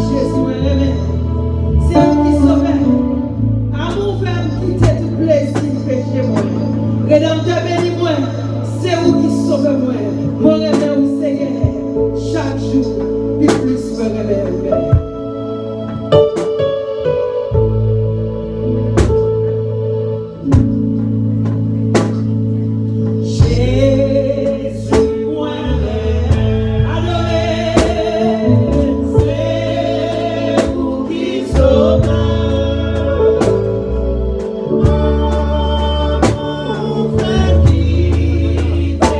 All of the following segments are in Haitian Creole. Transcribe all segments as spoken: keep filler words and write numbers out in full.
Jezi, mwen renmen. Se ou ki sovè. Amou fè m kite tout plezi peche mwen. Redanmtè beni mwen. Se ou ki sovè mwen. Mwen renmen ou, Seyè. Chak jou, pi plis mwen renmen ou, Pè. Jezi, mwen adore, se ou ki sovè. Amou fè kite plezi.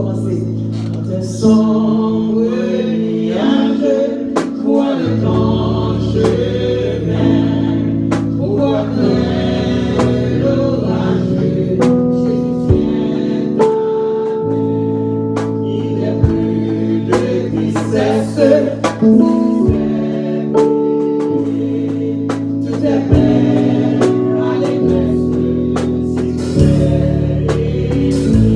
Panse, quand elles sont nuageux, pour aller ton chemin, pour voir clair l'orage, Jésus vient t'amener. Il n'est plus de tristesse, tout est brillant, tout est belle, à l'éclairci, tout est écrit.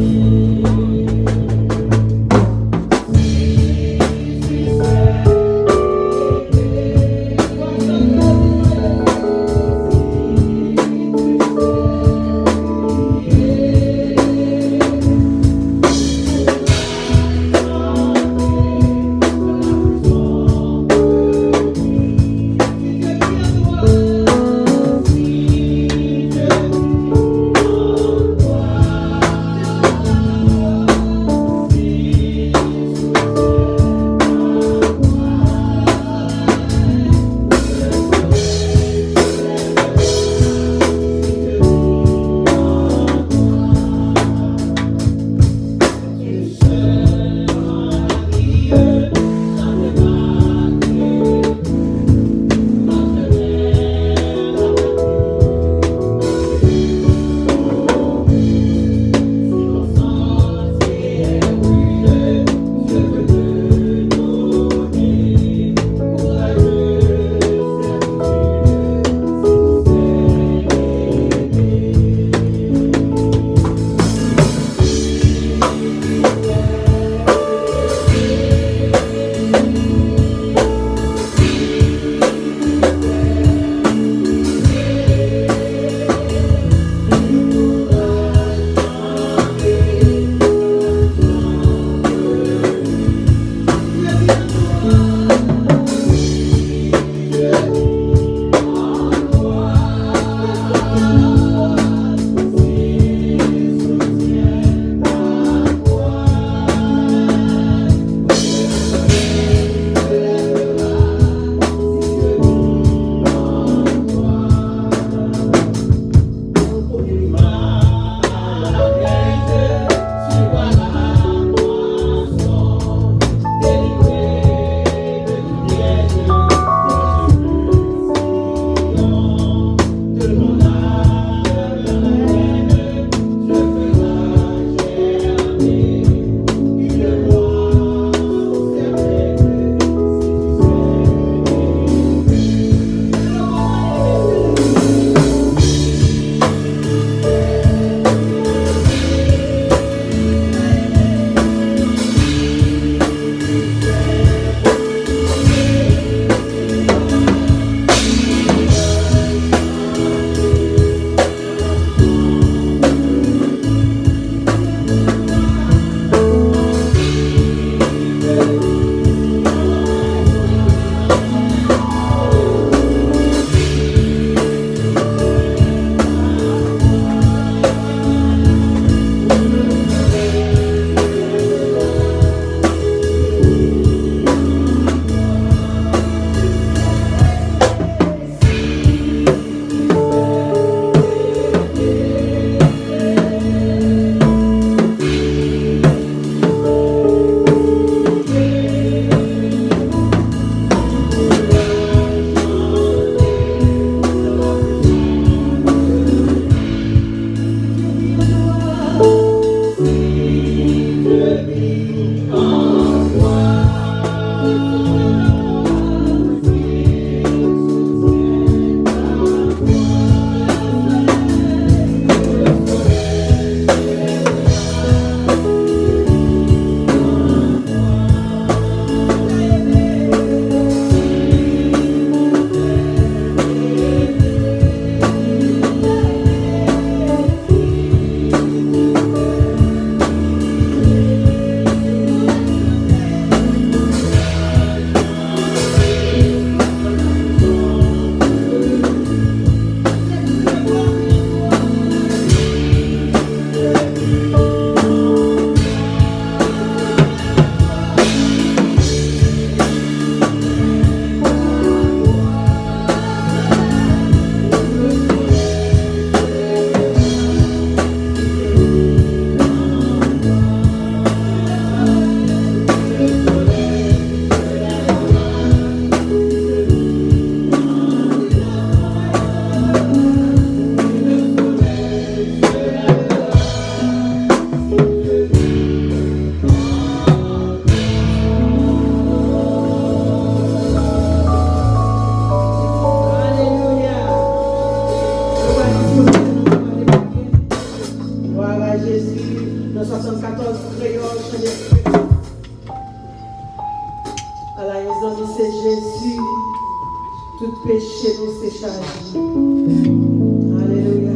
Alelouya. Nou va dispoze nan mwa de Mwayen. Glwa a Jezi. Nan swasannkatòz kreyòl, chante. Ala yon zanmi, se Jezi. Tout peche nou se chaje. Alelouya.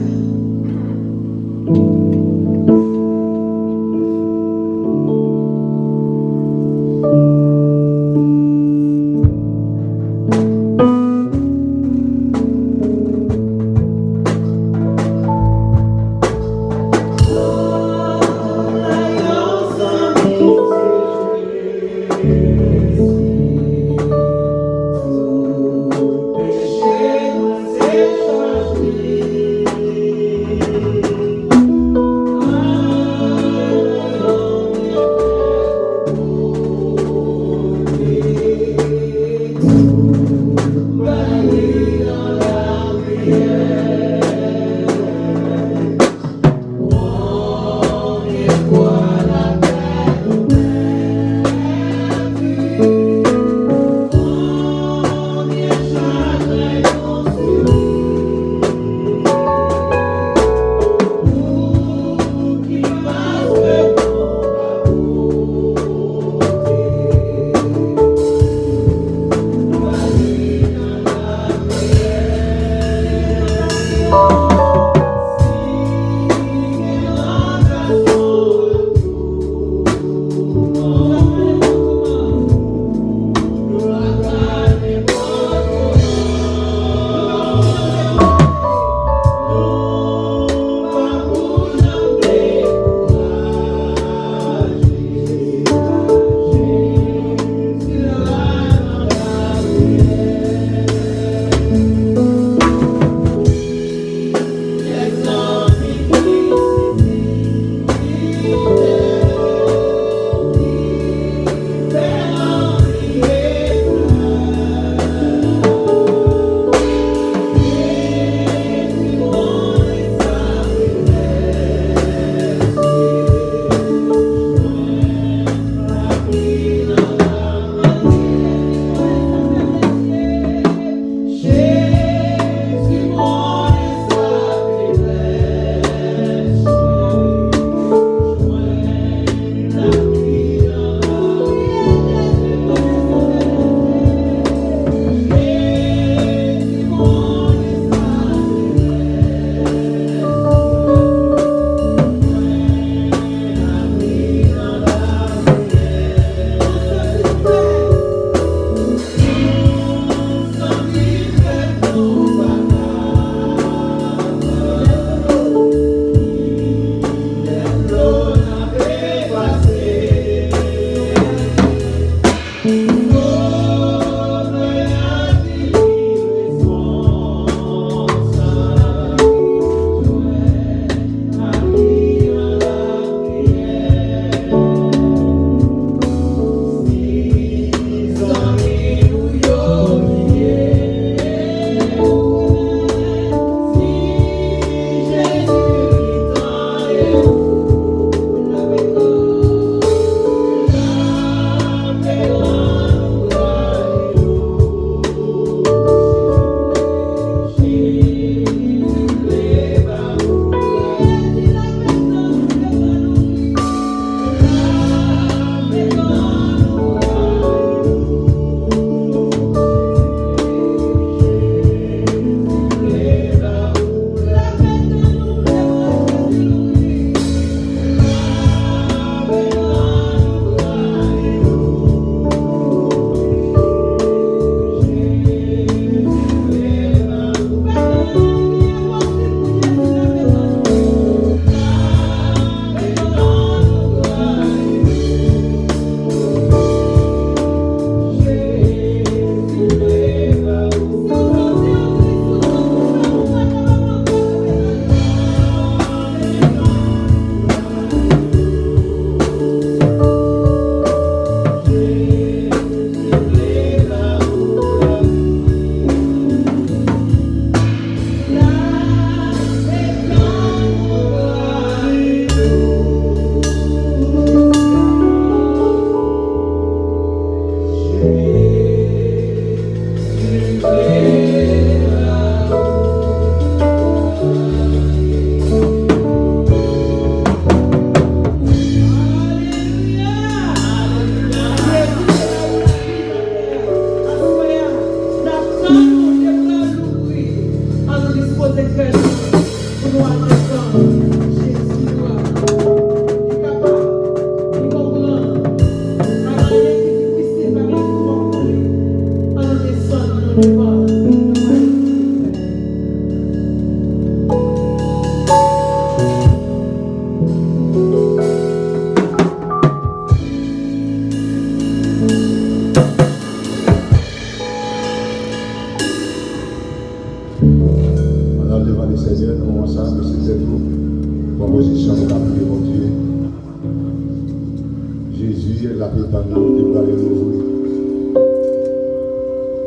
L ap etann nou, li prale louvri.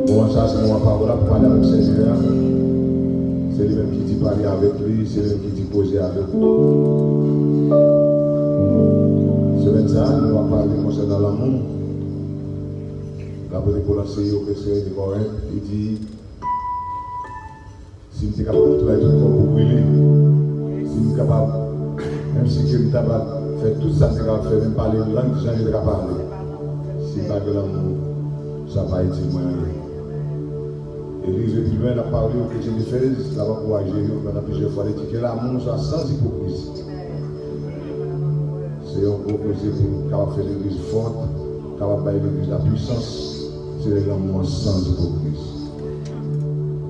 Moman sa a, se moman pawòl la pou pale avèk Senyè a. Se li menm ki di pale avèk li, se li menm ki di koze avèk ou. Semèn sa a, nou va pale konsènan lanmou. Lapot Pòl anseye yo, Kretyen de Korent, li di, si m te kapab bay tout kò m pou brile, si m kapab, menm si ke m ta kapab fè tout sa m te kapab fè, menm pale lang jan yo te ka pale, si m pa gen lanmou, sa pa itil mwen anyen. E li rive pi lwen, l ap pale yo kretyen Efèz, l ap ankouraje yo pandan plizyè fwa, li di ke lanmou sa sans ipokrizi. Se yon gwo koze pou kapab fè legliz fòt, kapab bay legliz la pwisans, se lè lanmou an sans ipokrizi.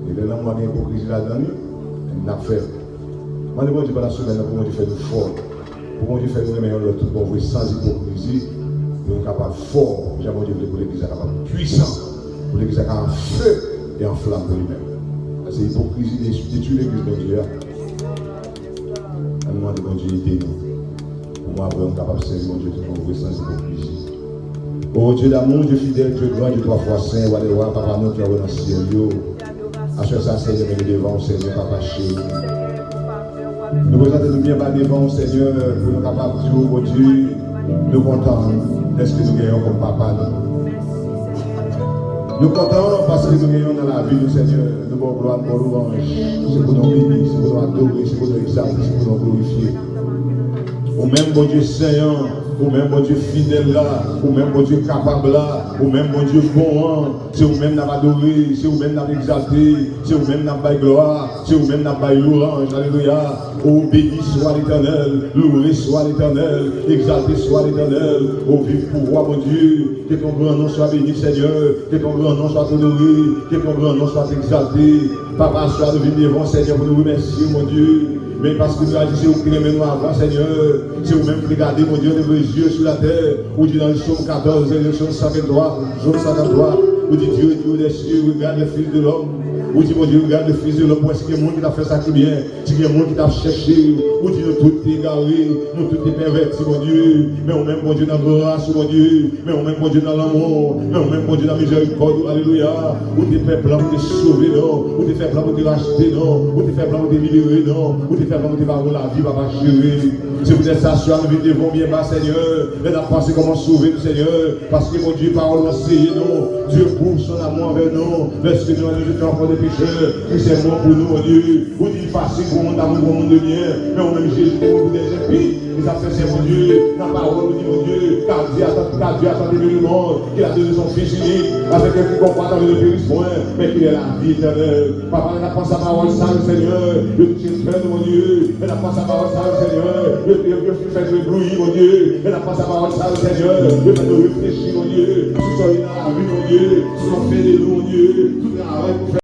E lè lanmou an gen ipokrizi ladan li, n ap fèb. Mande Bondye pandan semèn nan pou Bondye fè nou fò. Pou Bondye fè nou renmen yon lòt tout bon vre, sans ipokrizi, pou nou kapab fò, jan Bondye vle pou legliz la kapab pwisan, pou legliz la ka an fe e an flam pou li menm. Paske ipokrizi de-, detwi legliz Bondye a. Ann mande Bondye ede nou. Pou mwen, apre, nou kapab sèvi Bondye tout bon vre, sans ipokrizi. Ô Dieu d'amour, Dieu fidèle, Dieu grand, Dieu trois fois saint, roi des rois, papa nou ki anwo nan syèl yo. Aswè sa, Senyè, men nou devan w, Senyè, papa cheri. Nou prezante nou byen ba devan w, Senyè, pou nou kapab di w, Bondye, nou kontan dèske nou genyen w kòm papa nou. Nou kontan paske nou genyen w nan lavi nou, Senyè. Nou ba w glwa, nou ba w lwanj. Se pou nou beni, se pou nou adore, se pou nou egzalte, se pou nou glorifye. Ou menm Bondye sen an, ou menm Bondye fidèl la, ou menm Bondye kapab la, ou menm Bondye bon an. Se ou menm n ap adore, se ou menm n ap egzalte, se ou menm n ap bay glwa, se ou menm n ap bay lwanj. Alelouya. Oh, béni soit l'Éternel, loué soit l'Éternel, exalté soit l'Éternel. Oh, viv pouvwa Bondye. Que ton grand nom soit béni, Seigneur. Que ton grand nom soit honoré. Que ton grand nom soit exalté. Papa, aswè a nou vin devan w, Senyè, pou nou remèsye w, Bondye. Men paske nou aji, se ou ki renmen nou avan, Senyè. Se ou menm ki gade, Bondye, ouvre les yeux sur la terre. Ou di nan Sòm katòz, Sòm san venntwa, Sòm san venntwa, ou di, Dieu est au-dessus, regarde les fils de l'homme. Ou di, Bondye, regarde les fils de l'homme, pou èske gen moun ki t ap fè sa ki byen. Si gen moun ki t ap chèche, ou di nou tout te egare, nou tout te pèvèti, Bondye. Men ou menm, Bondye, nan gras ou, Bondye. Men ou menm, Bondye, nan lanmou, men ou menm, Bondye, nan mizèrikòd ou, alelouya. Ou te fè plan pou te sove nou, ou te fè plan pou te rachte nou, ou te fè plan pou te libere nou, ou te fè plan pou te ba nou lavi, papa cheri. Se poutèt sa, aswè a, nou vin devan w byen ba, Senyè. Lè n ap panse kòman w sove nou, Senyè. Paske, Bondye, pawòl ou anseye nou, Dieu prouve son amour envers nous, lorsque nous, nous étions encore des pécheurs, Christ est mort pour nous, Bondye. Ou di fasil pou moun ta mouri pou moun de byen, men ou menm Jezi te mouri pou dèzenpi. E sa fè se Bondye, nan pawòl ou di Bondye, ka di a tant, ka di a tant aimé le monde, qu'il a donné son Fils unique, afin que quiconque croit en lui ne périsse point, mais qu'il ait la vie éternelle. Papa, lè n ap panse a pawòl sa yo, Senyè, yo touche kè nou, Bondye. Lè n ap panse a pawòl sa yo, Senyè, yo, yo, yo fè nou ebloui, Bondye. Lè n ap panse a pawòl sa yo, Senyè, yo fè nou reflechi, Bondye, sou sa yo nan lavi, Bondye, sou sa w fè de nou, Bondye, tout travay pou fè.